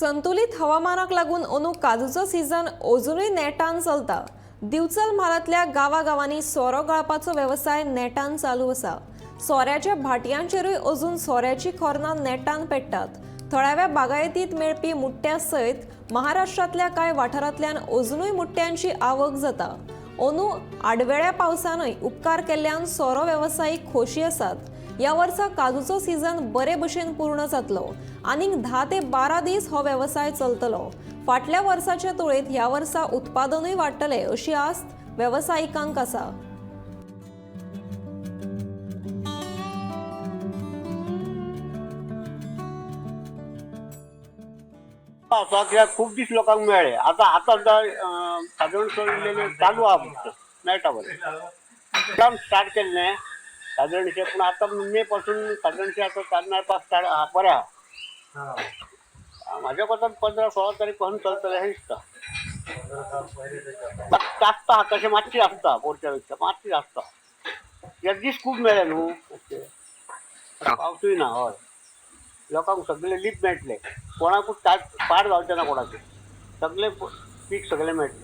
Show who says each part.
Speaker 1: संतुलीत हवामानाक लागून अंदू काजूचो सीझन अजुनूय नेटान चलता. दिवचल म्हालांतल्या गांवागांवांनी सोरो गाळपाचो वेवसाय नेटान चालू आसा. सोऱ्याच्या भाटयांचेरूय अजून सोऱ्याची खोर्नां नेटान पेट्टात. थळाव्या बागायतींत मेळपी मुट्ट्या सयत महाराष्ट्रांतल्या कांय वाठारांतल्यान अजुनूय मुट्ट्यांची आवक जाता. अंदू आडवेळ्या पावसानय उपकार केल्ल्यान सोरो वेवसायीक खोशी आसात. ह्या वर्सा काजूचो सीझन बरे भशेन पूर्ण जातलो. आनीक 10 ते 12 दीस हो वेवसाय चलतलो. फाटल्या वर्साचे तुळेंत ह्या वर्सा उत्पादनूय वाडटलें अशी आस्त वेवसायिकांक आसा.
Speaker 2: पावसाक कित्याक खूब दीस लोकांक मेळ्ळे. आतां आतां सुद्दां सादारण चलिल्लें चालू आहा, फक्त मेळटा बरें. काम स्टार्ट केल्लें सादारणशें, पूण आतां मे पासून सादारणशें आतां चार मेळपाक स्टार्ट आहा, बरें आहा. म्हाज्या कोतान 15-16 तारीख पासून चलतलें अशें दिसता. मात आसता आहा तशें, मातशी आसता, पोरच्या पेक्षा मातशी आसता, कित्याक दीस खूब मेळ्ळे न्हू मातशे. पावसूय ना, हय. लोकांक सगळे लीप मेळटले, कोणाकूच पाड जावचें ना कोणाचें, सगळे पीक सगळें मेळटलें.